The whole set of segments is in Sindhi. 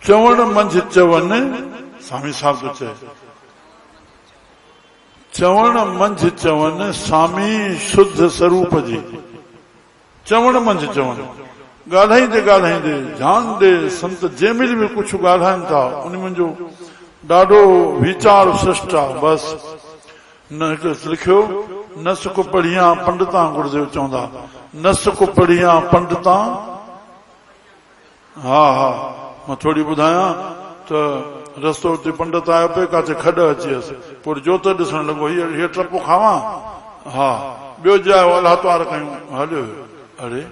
چوڻ منجهه چون، سامي صاحب ٿو چئي، چوڻ منجهه چون، سامي شڌ سروپ جي. چوڻ منجهه چون، ڳالهائيندي ڳالهائيندي، جھان ڏي، سنت جنهن مھل به ڪجهه ڳالهائن ٿا، ان منهنجو ڏاڍو ويچار سرشٽ آ، بس. نه هڪ لکيو، نه سک پڙهيان پنڊتان گرديو چوندا، نه سک پڙهيان پنڊتان. ها ها، مان ٿوري ٻڌايان ته رستو اتي پنڊت آيو پئي، ڪاٿي کڏ اچي هيس، پوء وري جوت ڏسڻ لڳو، هيء هيء ٽپو کاوان؟ ها، ٻيو جي آيو الله توار ڪيون، هليو ويو. اڙي،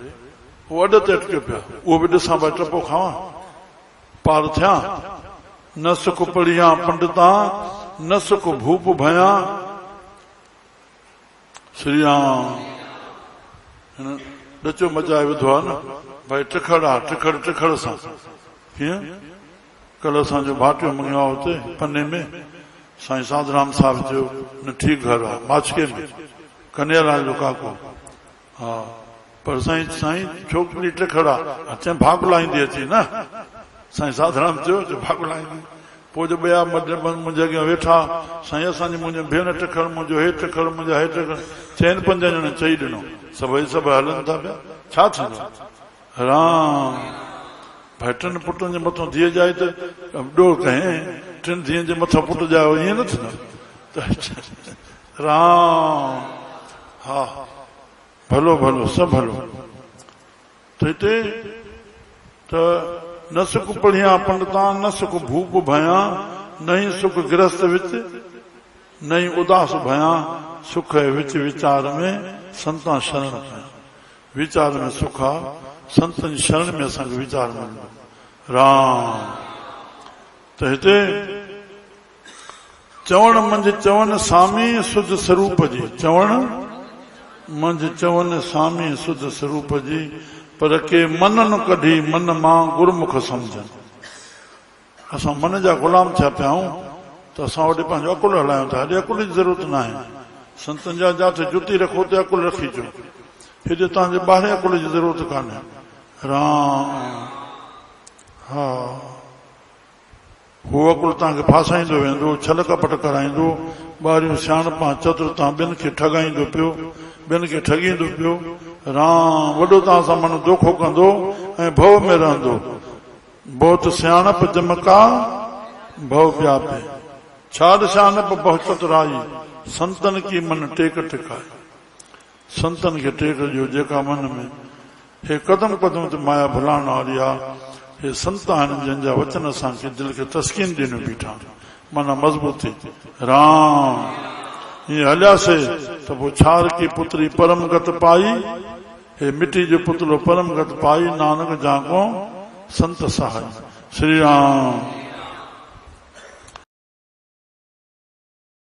هو اڏ تي اٽڪيو پيو آهي، اهو به ڏسان ڀائي ٽپو کاوان، پار ٿيان. نه سک پڙهيان پنڊتان، نه سک ڀوپ ڀيان. شري رام هن ڏچو مچائي وڌو آهي نه ڀائي ٽکڙ آ ٽکڙ ٽکڙ سان ڪيئن ڪلهه اسان جو ڀاٽيو مڱيو آ اتي پني ۾ سائين ساڌرام صاحب چيو نه ٺيڪ گهر آ ماڇڪي ۾ ڪنيالال جو ڪاڪو ها پر سائين سائين ڇوڪري ٽکڙ آ چين ڀاڳ لائيندي اچي نه سائين ساڌرام چيو چي ڀاڳ لائيندي پوء جو ٻيا منهنجي اڳيان ويٺا سائين اسان جي منهنجي ڀيڻ ٽکڙ منهنجو هي ٽکڙ منهنجا هي ٽکڙ چئن پنجن ڄڻن چئي ڏنو سڀئي سڀ هلن ٿا پيا ڇا ٿيندو رام ڀائي ٽن پٽن جي مٿان ڌيء ڄائي ته ڏوهه ڪنهن ٽن ڌيئن جي مٿان پٽ ڄايو ائين نه ٿيندو ته رام، ها، ڀلو ڀلو، سڀ ڀلو. ته هتي ته نه سک پڙهيان پنڊتان، نه سک ڀوپ ڀيان، نه ئي سک گرهست وچ، نه ئي اداس ڀيان، سک ۽ وچ ويچار ۾ سنتان شرڻ پيان. ويچار ۾ سک آ، سنتن جي شرڻ ۾ اسان کي ويچار ملندو. رام، ته هتي. چوڻ منجهه چون سامي سڌ سروپ جي، چوڻ منجهه چون سامي سڌ سروپ جي، پر ڪي منن ڪڍي من مان گرمک سمجهن. اسان من جا غلام ٿيا پيا آهيون ته اسان وڏي پنهنجو عقل هلايون ٿا، هيڏي عقل جي ضرورت ناهي. سنتن جا جاٿي جتي رکو اتي عقل رکي اچو. هتي توهان جي ٻاهرين عقل جي ضرورت ڪانهي. رام ها. هو عقل توهان کي ڦاسائيندو ويندو، ڇل ڪپٽ ڪرائيندو، ٻاهريون سياڻپ ۽ چتر تان ٻين کي ٺڳائيندو پيو، ٻين کي ٺڳيندو پيو. رام وڏو توهان سان من دوکو ڪندو ۽ ڀؤ ۾ رهندو. بهت سياڻپ جمڪا ڀؤ وياپي. ڇاڏ سياڻپ بهت چترائي، سنتن ڪي من ٽيڪ ٽڪائي. سنتن کي ٽيڪ ڏيو جيڪا من ۾ هي قدم قدم تي مايا ڀلائڻ واري آ. هي سنت آهن جن جا وچن اسان کي دل کي تسڪين ڏينيون بيٺا آهن. معنيٰ مضبوطي. رام. ائين هلياسي ته پوء ڇار ڪي پتري پرم گت پائي، هي مٽي جو پتلو پرم گت پائي، نانڪ جان ڪو سنت سهائي. شري رام.